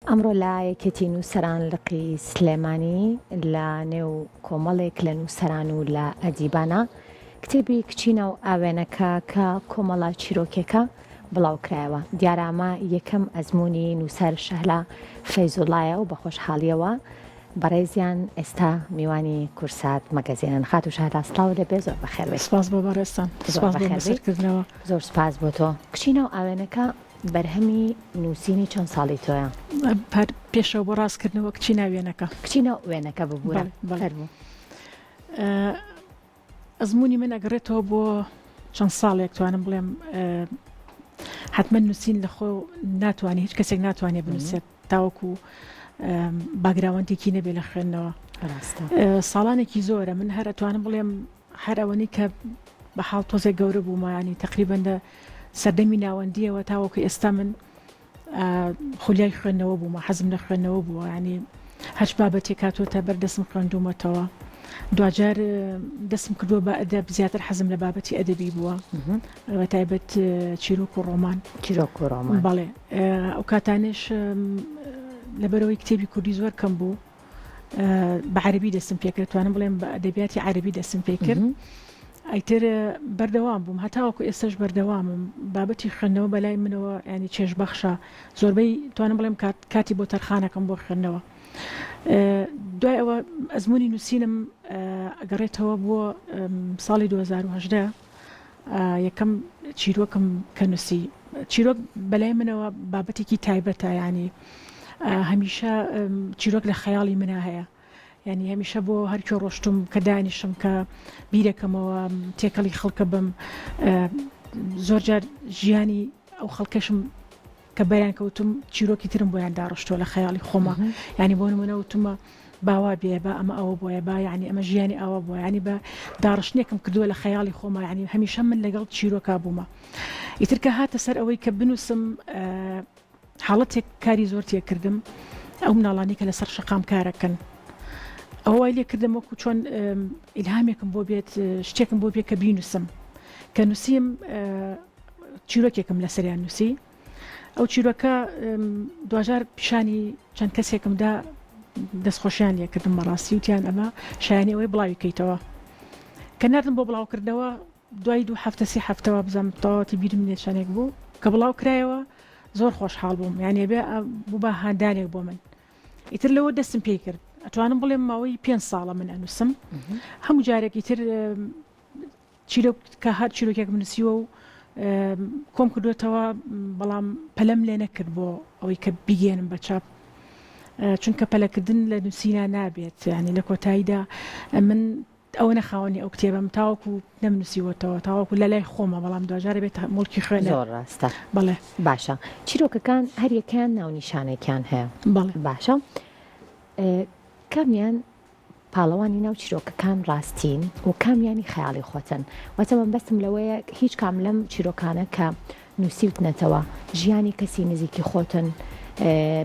ئەمڕۆ لە یەکێتی نووسەران لقی سلێمانی لە نێو کۆمەڵێک لە نووسەران و لە ئەدیبانە کتێبی کچی ناو ئاوێنەکە کە کۆمەڵە چیرۆکێکە بڵاوکرایەوە. دیارە ئەمە یەکەم ئەزموونی نووسەر شەهلا فەیزوڵایە و بە خۆشحاڵییەوە بەڕێزیان ئێستا میوانی کورسات مەگەزینن. خاتوو شەهلا سڵاو لێ بێ زۆر بەخێر بێی. سپاس بۆ بەڕێزتان. زۆر سپاس بۆ بەخێر بێی. بەسەرکردنەوە. زۆر سپاس بۆ تۆ. کچی ناو ئاوێنەکە بەرهەمی نووسینی چەند ساڵی تۆیە؟ هەر پێشەوە بۆ ڕاستکردنەوە کچی ناو وێنەکە. کچی ناو وێنەکە ببوورە. بەڵێ بەڵێ. فەرموو. ئەزموونی من ئەگەڕێتەوە بۆ چەند ساڵێک توانم بڵێم حتمما نووسین لە خۆ ناتوانێت هیچ کەسێک ناتوانێت بنووسێت تاوەکو background ێکی نەبێ لە خوێندنەوە ساڵانێکی زۆرە من هەر ئەتوانم بڵێم هەر ئەوەنی کە بە حاڵ تۆزێک گەورە بوومانی تقریبا لە سەردەمی ناوەندیەوە تاوەکو ئێستا من خولیای خوێندنەوە بوومە حەزم لە خوێندنەوە بووە ینی هەرچ بابەتێک هاتووەتە بەر دەستم خوێندوومەتەوە دواجار دەستم کردووە بە ئەدەب زیاتر حەزم لە بابەتی ئەدەبی بووە بە تایبەت چیرۆک و ڕۆمان چیرۆک و ڕۆمان بەڵێ ئەو کاتانش لەبەرەوەی کتێبی کوردی زۆر کەم بوو بە عەربی دەستم پێکرد توانم بڵێم بە ئەدەبیاتی عەربی دەستم پێکرد ئیتر بەردەوام بووم هەتاوەکو ئێستش بەردەوامم بابەتی خوێندنەوە بەلای منەوە ینی چێژ بەخشە زۆربەی توانم بڵێم کات کاتی بۆ تەرخانەکەم بۆ خوێندنەوە دوای ئەوە ئەزمموی نووسینم ئەگەڕێتەوە بۆ ساڵی 2010 یەکەم چیرۆکم کە نووسی چیرۆک بەلای منەوە بابەتێکی تایبەتە ینی هەمیشە چیرۆک لە خەیاڵی منە هەیە ینی هەمیشە بۆ هەرکوێ ڕۆشتم کە دانیشم کە بیرەکەمەوە تێکەڵی خەڵکە بم زۆر جار ژیانی ئەو خەڵکەشم کە بەیان کەوتم چیرۆکی ترم بۆیان داڕشتووە لە خەیاڵی خۆما ینی بۆ نمونە وتمە باوا بێ با ئەمە ئەوە بۆیە با یعنی ئەمە ژیانی ئاوا بووە ینی بە داڕشتنێکم کردووە لە خەیاڵی خۆما ینی هەمیشە من لەگەڵ چیرۆکا بوومە ئیتر کە هاتە سەر ئەوەی کە بنووسم حاڵەتێک کاری زۆر تێکردم ئەو مناڵانی کە لەسەر شەقام کارەکەن ئەوە وای لێ کردم وەکو چۆن ئیلهامێکم بۆ بێت شتێکم بۆ بێت کە بینوسم کە نووسیم چیرۆکێکم لەسەریان نووسی ئەو چیرۆکە دواجار پیشانی چەند کەسێکم دا دەستخۆشیان لێکردم بەڕاستی وتیان ئەمە شایانی ئەوەی بڵاوی کەیتەوە کە ناردم بۆ بڵاوکردنەوە دوای دوو هەفتە سێ هەفتە وابزانم تەواوەتی بیرم نییە چەندێک بوو کە بڵاو کرایەوە زۆر خۆشحاڵ بووم یان بێ بوو بە هاندانێک بۆ من ئیتر لەوە دەستم پێی کرد ئەتوانم بڵێم ماوەی پێ ساڵە من ئەنووسم هەموو جارێک ئیتر چیرۆک کە هەر چیرۆکێکم نووسیوە و کۆم کردوێتەوە بەڵام پەلەم لێ نەکرد بۆ ئەوەی کە بیگەێنم بە چاپ چونکە پەلەکردن لە نووسینا نابێت ینی لە کۆتاییدا من ئەوە نەخاوەنی ئەو کتێبم تاوەکو نەمنووسیوەتەوە تاوەکو لە لای خۆمە بەڵام دواجارە بێت موڵکی خوێنەر. زۆر ڕاستە. بەڵێ. باشە چیرۆکەکان هەریەکەیان ناونیشانێکیان هەیە. بەڵێ. باشە کامیان پاڵەوانی ناو چیرۆکەکان ڕاستین و کامیانی خەیاڵی خۆتن؟ واتە مەبەستم لەوەیە هیچ کام لەم چیرۆکانە کە نووسیوتنەتەوە ژیانی کەسی نزیکی خۆتن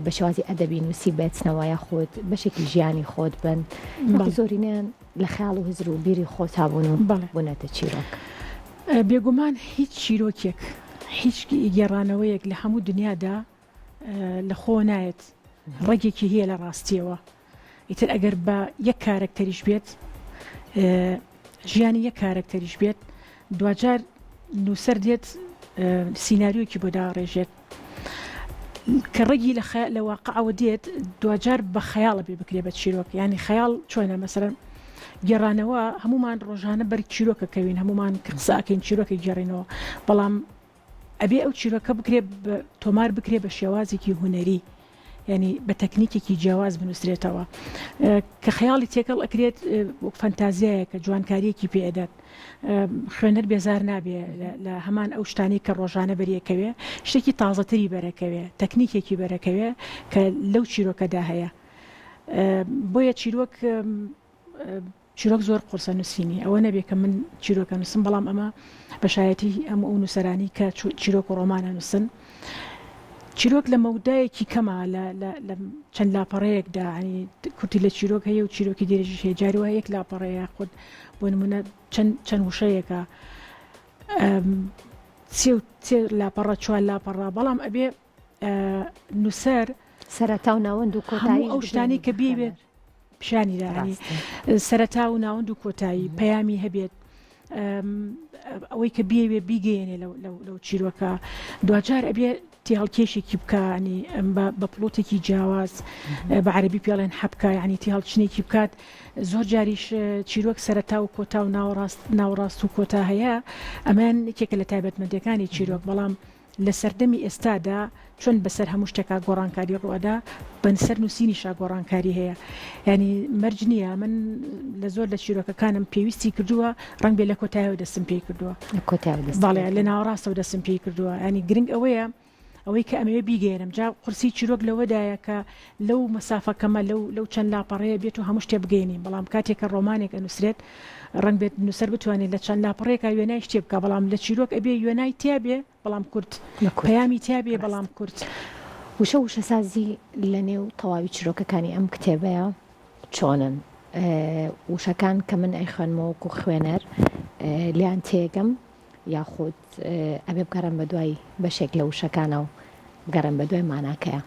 بە شێوازی ئەدەبی نووسی بێتنەوە یاخود بەشێکی ژیانی خۆت بن زۆرینەیان لە خەیاڵ و هزر و بیری خۆتا بوون و بوونەتە چیرۆک. بێگومان هیچ چیرۆکێک هیچ گێڕانەوەیەک لە هەموو دنیادا لە خۆوە نایەت ڕەگێکی هەیە لە ڕاستیەوە ئیتر ئەگەر بە یەک کارەکتەریش بێت ژیانی یەک کارەکتەریش بێت دواجار نووسەر دێت سیناریۆکی بۆ داڕێژێت کە ڕێگی لە لە واقعەوە دێت دواجار بە خەیاڵە بێ بکرێ بە چیرۆک ینی خەیاڵ چۆنە مەسەرەن گێڕانەوە هەمومان ڕۆژانە بەر چیرۆکە کەوین هەمومان کە قساکەین چیرۆکە گێڕینەوە بەڵام ئەبێ ئەو چیرۆکە بکرێ تۆمار بکرێ بە شێوازێکی هونەری یعنی بە تەکنیکێکی جیاواز بنووسرێتەوە کە خەیاڵی تێکەڵ ئەکرێت وەک فەنتازیایەکە جوانکاریەکی پێدات خوێنەر بێزار نابێ لە هەمان ئەو شتانی کە ڕۆژانە بەریەکەوێ شتێکی تازەتری بەرەکەوێ تەکنیکێکی بەرەکەوێ کە لەو چیرۆکەدا هەیە بۆیە چیرۆک چیرۆک زۆر قورسە نووسینی، ئەوە نەبێ کە من چیرۆک ئەنووسم، بەڵام ئەمە بە شایەتی هەموو ئەو نووسەرانەی کە چیرۆک و ڕۆمان ئەنووسن. چیرۆک لە مەودایەکی کەمە لە لە چەند لاپەڕەیەکدا ینی کورتی لە چیرۆک هەیە و چیرۆکی درێژیش هەیە جاری وایە یەک لاپەڕەیە یاخود بۆ نمونە چەند چەند وشەیەکە سێ و سێ لاپەڕە چوار لاپەڕە بەڵام ئەبێ نووسەر. سەرەتا و ناوەند و کۆتایی هەموو ئەو شتانەی کە بیەوێت پیشانی دا ینی سەرەتا و ناوەند و کۆتایی پەیامی هەبێت ئەوەی کە بیەوێ بیگەیەنێ لەو چیرۆکە دواجار ئەبێ تێهەڵکێشێکی بکە ینی بە پڵۆتێکی جیاواز بە عەربی پێڵێن حەبکە ینی تێهەڵچنێکی بکات زۆر جاریش چیرۆک سەرەتا و کۆتا و ناوەڕاست ناوەڕاست و کۆتا هەیە ئەمەیان یەکێکە لە تایبەتمەندیەکانی چیرۆک بەڵام لە سەردەمی ئێستادا چۆن بەسەر هەموو شتێکا گۆڕانکاری ڕوئەدا بەسەر نووسینیشا گۆڕانکاری هەیە یعنی مەرج نییە من لە زۆر لە چیرۆکەکانم پێویستی کردووە ڕەنگ بێ لە کۆتایەوە دەستم پێی کردووە بەڵێ لە ناوەڕاستەوە دەستم پێی کردووە ینی گرنگ ئەوەیە ئەوەی کە ئەمەوێ بیگەیەنم جا قورسی چیرۆک لەوەدایە کە لەو مەسافە کەمە لەو لەو چەند لاپەڕەیە بێت و هەموو شتێ بگەینین بەڵام کاتێک کە ڕۆمانێک ئەنووسرێت ڕەنگ بێت نووسەر بتوانێت لە چەند لاپەڕەیەکا وێنای شتێ بکا بەڵام لە چیرۆک ئەبێ وێنای تیا بێ بەڵام کورت پەیامی تیا بێ بەڵام کورت. وشە و وشەسازی لە نێو تەواوی چیرۆکەکانی ئەم کتێبەیا چۆنن؟ وشەکان کە من ئەیخوێنمەوە وەکوو خوێنەر لێیان تێگەم یاخود ئەبێ بگەڕێم بە دوای بەشێک لە وشەکانە و بگەڕێم بە دوای ماناکەیا؟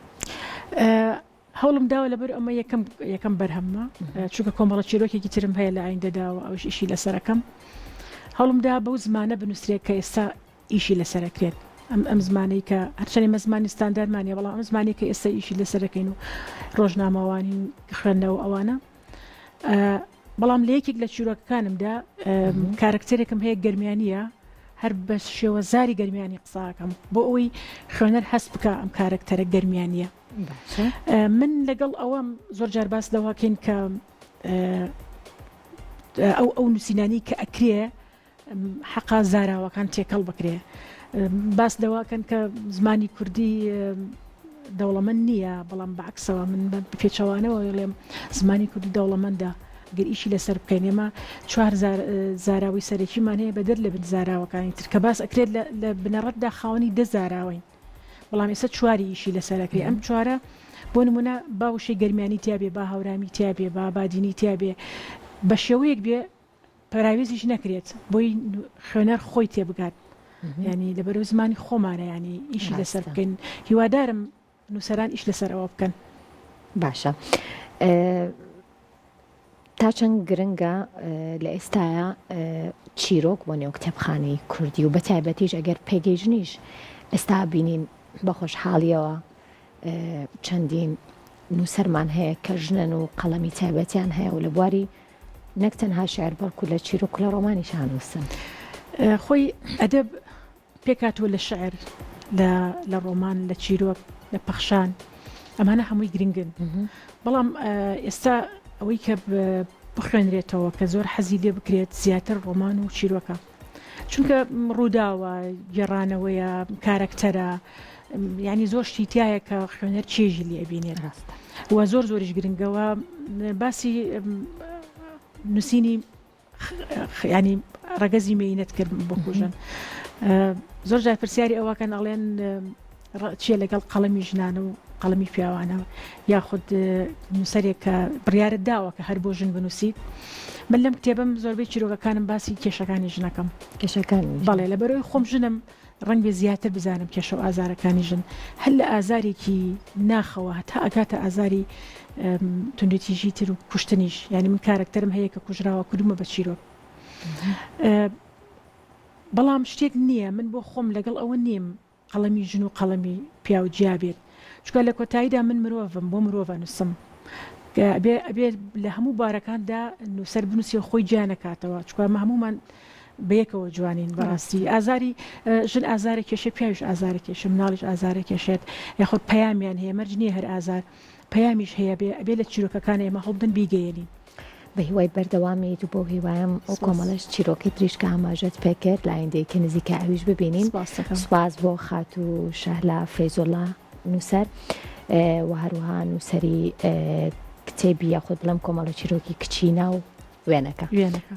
هەوڵم داوە لەبەر ئەمە یەکەم یەکەم بەرهەممە چونکە کۆمەڵە چیرۆکێکی ترم هەیە لە ئایندەدا و ئەوش ئیشی لەسەرەکەم هەوڵم دا بەو زمانە بنووسرێت کە ئێستا ئیشی لەسەرەکرێت ئەم ئەم زمانەی کە هەرچەند ئێمە زمانی ستاندارمان نیە بەڵام ئەم زمانی کە ئێستا ئیشی لەسەرەکەین و ڕۆژنامەوانی و خوێندنەوە ئەوانە بەڵام لە یەکێک لە چیرۆکەکانمدا کارەکتەرێکم هەیە گەرمیانییە، هەر بە شێوەزاری گەرمیانی قسە ئەکەم بۆ ئەوەی خوێنەر هەست بکا ئەم کارەکتەرە گەرمیانییە. من لەگەڵ ئەوەم زۆر جار باس لەوە کەین کە ئەو ئەو نووسینانی کە ئەکرێ حەقە زاراوەکان تێکەڵ بکرێ. باس لەوە ئەکەن کە زمانی کوردی دەوڵەمەند نییە، بەڵام بە عەکسەوە من بە پێچەوانەوە ئەڵێم زمانی کوردی دەوڵەمەندە گەر ئیشی لەسەر بکەین. ئێمە چوار زاراوەی سەرەکیمان هەیە بەدەر لە بن زاراوەکانی تر کە باس ئەکرێت لە بنەڕەتدا خاوەنی دە زاراوەین بەڵام ئێستا چواری ئیشی لەسەر ئەکرێ. ئەم چوارە بۆ نمونە با وشەی گەرمیانی تیابێ، با هەورامی تیابێ، با بادینی تیابێ، بە شێوەیەک بێ پەراوێزیش نەکرێت بۆی خوێنەر خۆی تێبگات ینی لەبەرو زمانی خۆمانە ینی ئیشی لەسەر بکەین هیوادارم نووسەران ئیش لەسەر ئەوە بکەن. باشە تا چەند گرنگە لە ئێستایا چیرۆک بۆ نێو کتێبخانەی کوردی و بە تایبەتیش ئەگەر پێگەی ژنیش ئێستا بینین بە خۆشحاڵیەوە چەندین نووسەرمان هەیە کە ژنن و قەڵەمی تایبەتیان هەیە و لە بواری نەک تەنها شیعر بەڵکو لە چیرۆک و لە ڕۆمانیش ئانووسن. خۆی ئەدەب پێکهاتووە لە شیعر، لە لە ڕۆمان، لە چیرۆک، لە پەخشان، ئەمانە هەمووی گرنگن. بەڵام ئێستا ئەوەی کە بخوێنرێتەوە کە زۆر حەزی لێ بکرێت زیاتر ڕۆمان و چیرۆکە. چونکە ڕووداوە، گێڕانەوەیە، کارەکتەرە، یانی زۆر شتی تایە کە خوێنەر چێژی لێ ئەبینێت. ڕاستە. و زۆر زۆریش گرنگە و باسی نووسینی ینی ڕەگەزی مێینەت کرد بکوژن. زۆر جار پرسیاری ئەوەکەن ئەڵێن چییە لەگەڵ قەڵەمی ژنانە و قەڵەمی پیاوانە یاخود نووسەرێک کە بڕیارت داوە کە هەر بۆ ژن بنووسیت من لەم کتێبم زۆربەی چیرۆکەکانم باسی کێشەکانی ژنەکەم کێشەکانی بەڵێ لەبەرەوەی خۆم ژنم ڕەنگبێ زیاتر بزانم کێشە و ئازارەکانی ژن هەر لە ئازارێکی ناخەوە هەتا ئەگاتە ئازاری توندوتیژی تر و کوشتنیش یعنی من کارەکتەرم هەیە کە کوژراوە کردومە بە چیرۆک بەڵام شتێک نییە من بۆ خۆم لەگەڵ ئەوە نیم قەڵەمی ژن و قەڵەمی پیاو جیا بێت چونکە لە کۆتاییدا من مرۆڤم بۆ مرۆڤ ئەنووسم ئەبێ ئەبێ لە هەموو بارەکاندا نووسەر بنووسێ خۆی جیا نەکاتەوە چونکە ئەمە هەموومان بەیەکەوە جوانین بەڕاستی ئازاری ژن ئازارە کێشێ پیاویش ئازارە کێشێ مناڵیش ئازارە کێشێت یاخود پەیامیان هەیە مەرج نییە هەر ئازار پەیامیش هەیە بێ ئەبێ لە چیرۆکەکان ئێمە هەوڵبدەن بیگەیەنین. بە هیوای بەردەوامیت و بەو هیوایەم ئەو کۆمەڵەش چیرۆکەی تریش کە ئاماژەت پێکرد لە ئایندەیەکی نزیکە ئەویش ببینین. سوپاس بۆ خاتوو شەهلا فەیزوڵا نووسەر و هەروەها نووسەری کتێبی یاخود بڵێم کۆمەڵە چیرۆکی کچی ناو وێنەکە.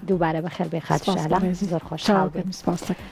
دووبارە بەخێر بێی خاتوو شەهلا زۆر خۆشحاڵ بووین. سوپاس دەکەم.